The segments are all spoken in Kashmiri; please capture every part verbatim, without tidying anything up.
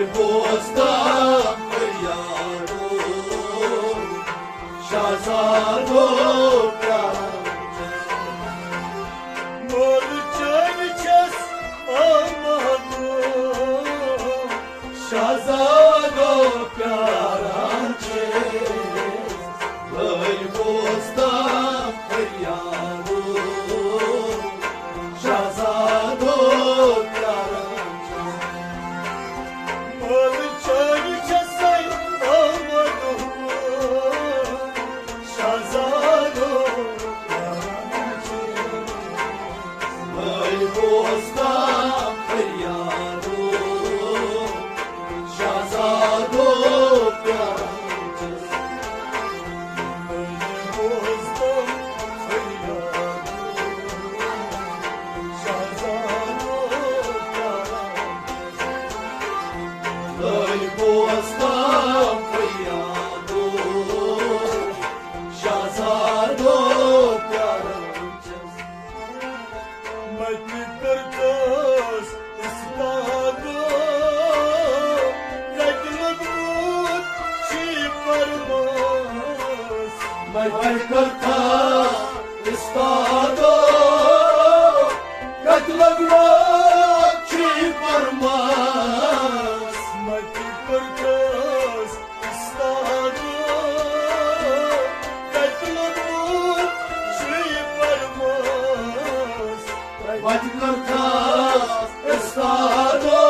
بوزتم فریادو، شہزادو پیاران چھس۔ مول چٲنۍ چھس آمادو، شہزادو پیاران چھس۔ لٲگۍ بوزتم فریادو، شہزادو پیاران چھس۔ مول چٲنۍ چھسے آمد ہور، شہزادو پیاران چھس۔ لٲگۍ بوزتم فریادو، شہزادو پیاران چھس۔ لٲگۍ بوزتم فریادو، شہزادو پیاران چھس۔ لٲگۍ بوزتم فریادو، شہزادو پیاران چھس۔ متہِ کٔرتس استادو، کتہِ لوٚگمُت چھی پرماس؟ متہِ کٔرتس استادو، کتہِ لوٚگمُت چھی پرماس؟ متہِ کٔرتس استادو، کتہِ لوٚگمُت چھی پرماس؟ وتہِ کٔرتس استادو،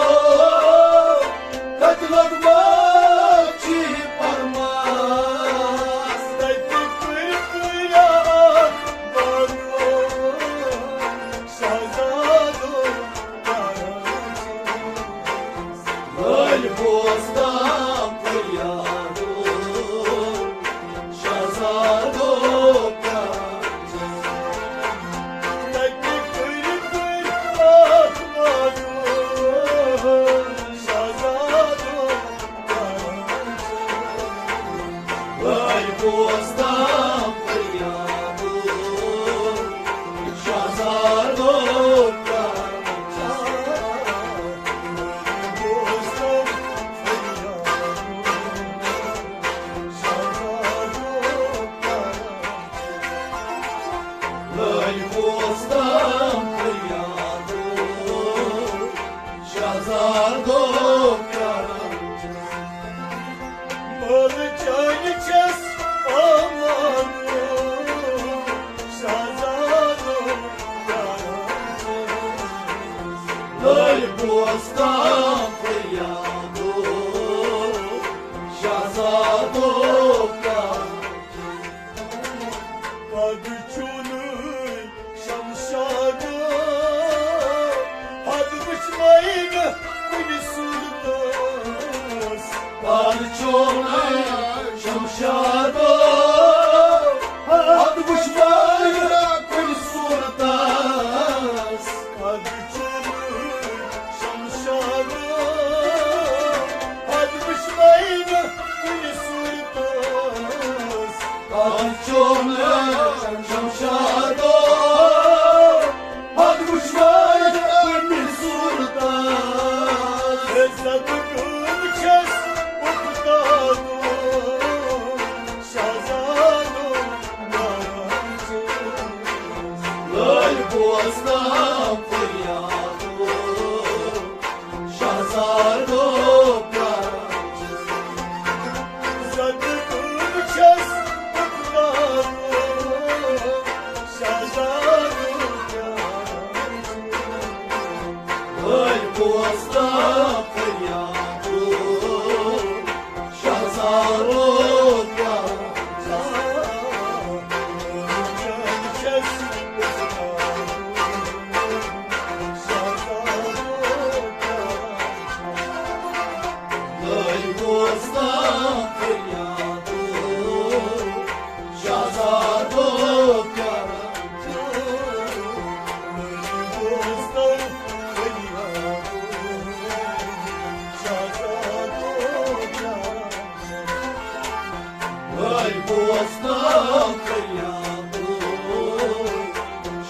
کتہِ لوٚگمُت چھی پرماس؟ تتہِ کٔرۍ کٔرۍ اکھ بانو، شہزادو پیاران چھس۔ لٲگۍ بوزتم فریادو، شہزادو پیاران چھس۔ تتہِ کٔرۍ کٔرۍ اکھ بانو، شہزادو پیاران چھس۔ لٲگۍ بوزتم فریادو، شہزادو پیاران چھس۔ لٲگۍ بوزتم فریادو، شہزادو پیاران چھس۔ مول چٲنۍ چھس آمادو، شہزادو پیاران چھس۔ لٲگۍ بوزتم فریادو، شہزادو پیاران چھس۔ پد چونُے شمشادو، حد وٕچھنَے نہٕ کُنہِ صوٗرتس۔ پد چونُے شمشادو، حد وٕچھنَے نہٕ کُنہِ صوٗرتس۔ پد چونُے شمشادو، حد وٕچھنَے نہٕ کُنہِ صوٗرتس۔ پد چونُے شمشادو، حد وٕچھنَے کُنہِ صوٗرتس۔ عزت کٲم چھس اُفتادو، شہزادو پیاران چھس۔ لٲگۍ بوزتم فریادو، شہزادو پیاران چھس۔ زدٕ ڈوٗنۍ چھس اُفتادو، شہزادو پیاران چھس۔ لٲگۍ بوزتم فریادو، شہزادو پیاران چھس۔ لٲگۍ بوزتم فریادو، شہزادو پیاران چھس۔ لٲگۍ بوزتم فریادو، شہزادو پیاران چھس۔ لٲگۍ بوزتم فریادو،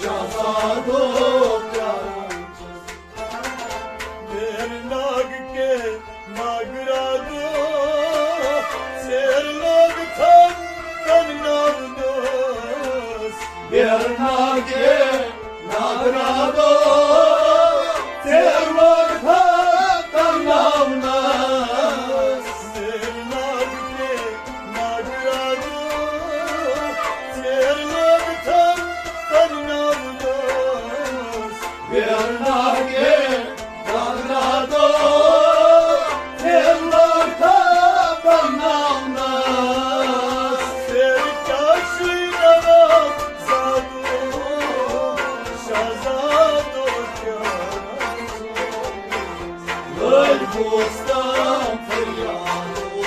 شہزادو پیاران چھس۔ ویر ناگ کے اوس تام فریادو،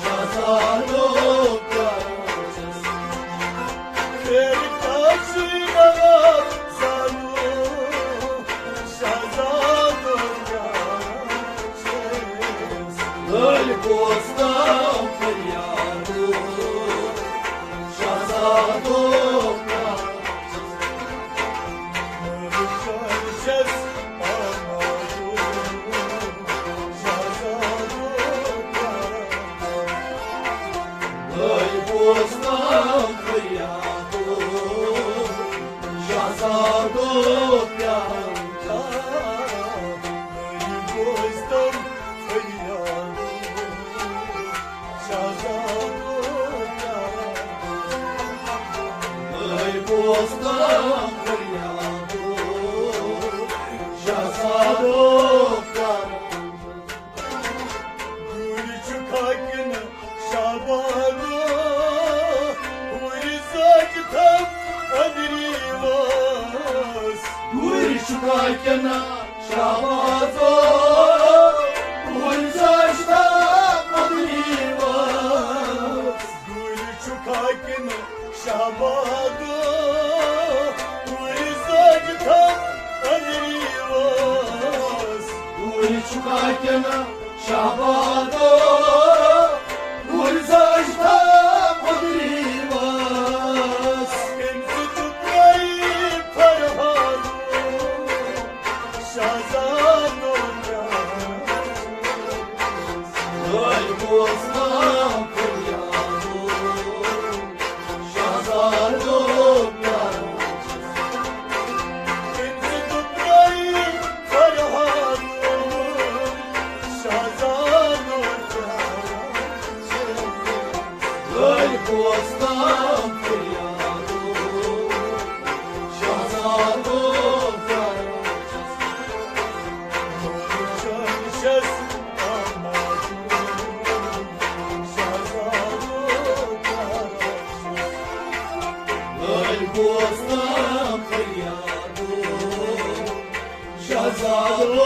شہزادو پیاران چھَس۔ پھیرِ کٲنٛسہِ نواب زانو، شہزادو پیاران چھَس۔ غٲلۍ اوس تام فریادو، شہزادو پیاران چھَس۔ شہزادو پیاران۔ گُرۍ چھُ کھاکِن شہبادو، گُرۍ زٲج تھم أنٛدری واس۔ گُرۍ چھُ کھاکِن شہبادو، گُرۍ زٲج تھم أنٛدری واس۔ گُرۍ چھُ کھاکِن شہبادو، گُرۍ زٲج تھم أنٛدری واس۔ گُرۍ چھُ کھاکِن شہبادو، گُرۍ زٲج تھم أنٛدری واس۔ أمۍ سُنٛد ترٛٲوۍ فرہادو، شہزادو پیاران۔ غٲلۍ اوس تام فریادو، شہزادو پیاران۔ تٔمۍ سُنٛد ترٛٲوۍ فرہادو، شہزادو پیاران۔ غٲلۍ اوس تام فریادو، شہزادو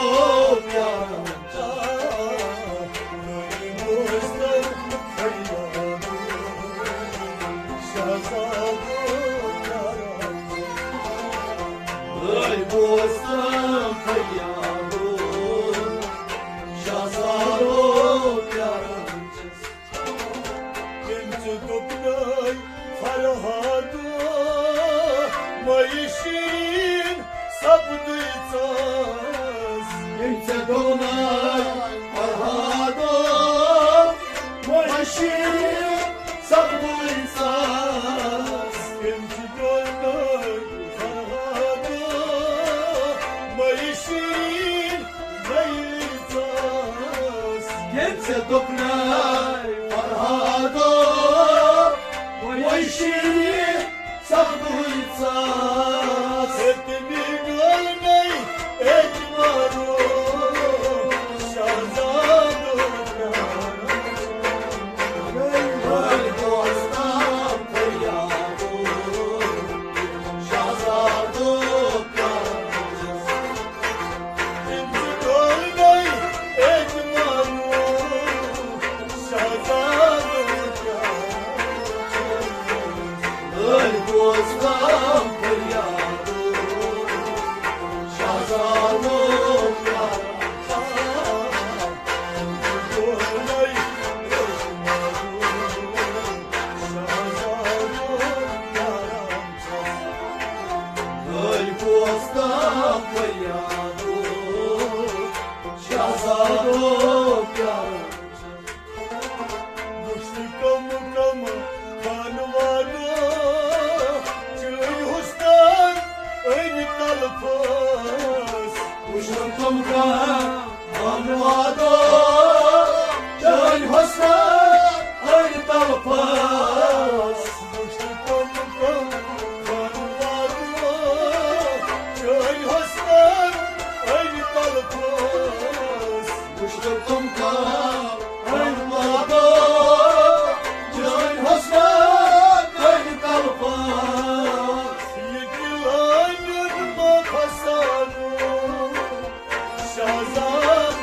پیاران۔ غٲلۍ اوس تام فریادو، شہزادو پیاران۔ غٲلۍ اوس تام فریادو، شہزادو پیاران چھَس۔ تٔمۍ چھُ دوٚپنَے فرہادو، مَے شیٖن سپدٕے ژاس۔ تٔمۍ چھُ دوٚپنَے فرہادو، مَے شیٖن سپدٕے ژاس۔ تٔمۍ چھُ دوٚپنَے فرہادو، مَے شیٖن نَے ژاس۔ ییٚمۍ ژےٚ دوٚپنَے فرہادو، وۄنۍ شیٖن سپدٕے ژاس۔ ہے تٔمی گٔے نَے اعتبارو، شہزادو پیاران۔ وۄنۍ اوس تام فریادو، شہزادو پیاران۔ غٲلۍ اوس تام فریادو، شہزادو پیاران۔ وٕچھ کم کم خانوادو، چٲنۍ حُسنن أنۍ تلفٲس۔ وٕچھ کم کم خانوادو، چٲنۍ حُسنن أنۍ تلفٲس۔ وٕچھ کم کم خانوادو، چٲنۍ حُسنن أنۍ تلفٲس۔ وٕچھ کم کم خانوادو، چٲنۍ حُسنن أنۍ تلفٲس۔ یہِ دِلانیُن ما فسادو، شہزادو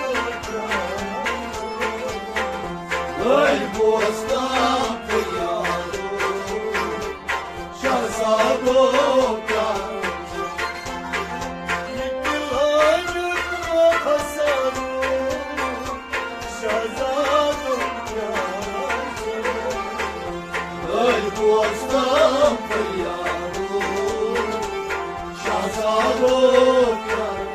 پوستان تہٕ یارو، شہزادو پیارو۔ یہِ تہِ لٲجِتھ نوٚو فسادو، شہزادو پیارو۔ ألۍ پوستان تہٕ یارو، شہزادو پیارو۔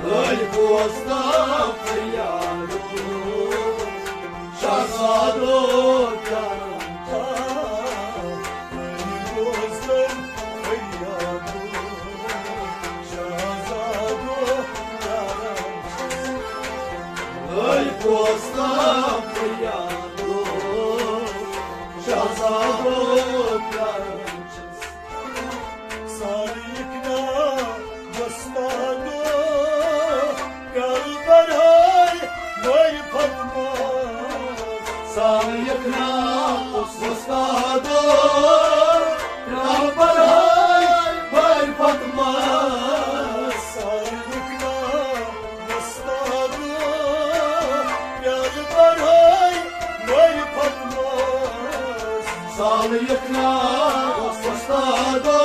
ألۍ پوستان تہٕ یارو، شہزادو پیارو۔ ألۍ پوستان تہٕ یارو، شہزادو پیارو۔ سالِک ناو وۄستادو، پیالہٕ برہاے معرفت ماس۔ سالِک ناو وۄستادو، پیالہٕ برہاے معرفت ماس۔ سالِک ناو وۄستادو، پیالہٕ برہاے معرفت ماس۔ سالِک ناو وۄستادو،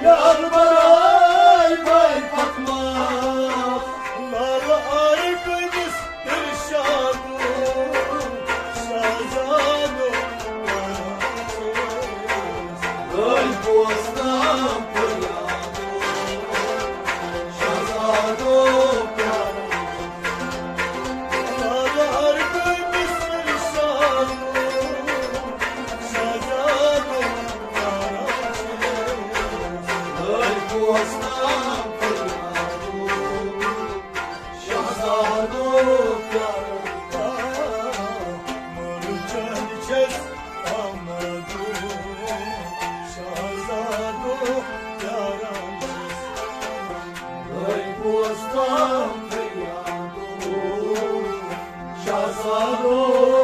پیالہٕ برہاے معرفت ماس۔ لالہٕ آرِ کٔمِس ارشادو، شہزادو۔ ألۍ پوستان تہٕ یارو، شہزادو پیارو۔ ألۍ پوستان تہٕ یارو، شہزادو پیارو۔ مرچن چھس آمدو، شہزادو پیارو۔ ألۍ پوستان تہٕ یارو، شہزادو